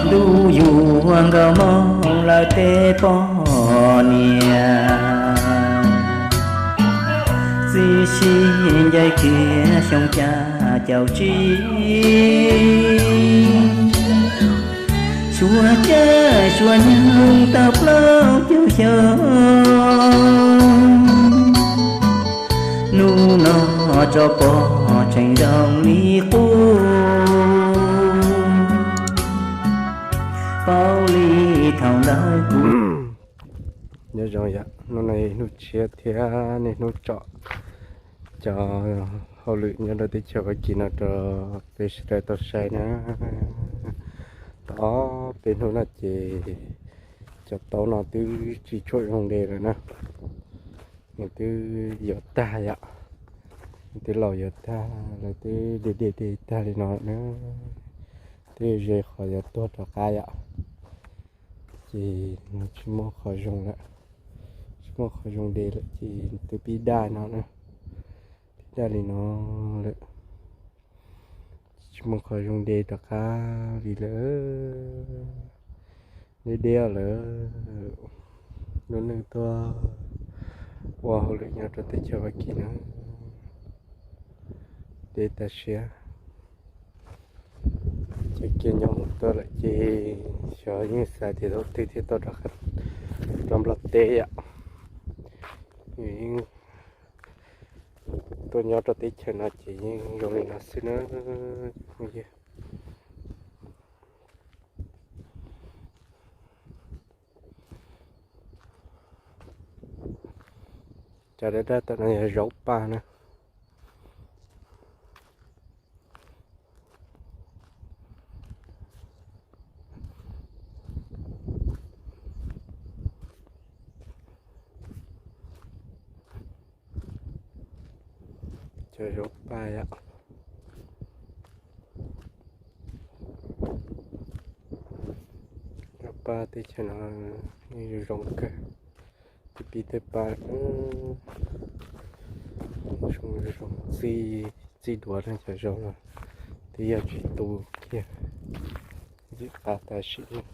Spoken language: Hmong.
Ntuj yuav nkauj moog lawm tej poj niam, txib sib ncaim kiag xyoo xya caum tsib. Suav caij suav nyoog tau plaub caug xyoo, nub no tso pog tseem zoo li qub. Paub li thaum ntawd kuv. Nyob zoo yom, hnub no hnub tshiab thiab niaj hnub tsom cov hauj lwm nyob rau teb chaws Fab Kis no rau peb sawv daws tau saib na. Tau ob peb hnub no ces cov taub no twb tsis tshuam zoo de lawm na. Nws twb yuav tag yom, nws twb laus yuav tag, lawv twb de de de tag li no na, twb ze qhov yuav tuag rov qab yom. Ces nws tsis muaj qhov zoo lawm, tsis muaj qhov zoo de lawm ces twb pib daj no na, pib daj li no lawm. Tsis muaj qhov zoo de rov qab li lawm. Deb deb lawm. Lub neej tuaj ua hauj lwm nyob rau teb chaws Fab Kis na, deb tas siab. Ces kiag nyob mus tuaj lawm ces xyov yeej xav tias thaum twg thiaj tuaj rov qab rau Nplog teb yom. Yus yeej tuaj nyob rau teb chaws no ces yeej zoo li no xwb na. Cov daj daj tom no yog zaub paj na. Cov zaub paj yom. Zaub paj teb chaws no yeej zoo kawg. Tib pib tej paj zoo, txij duav no cov zaub no twb yog tsis tu kiag, ntxim qab tas sim.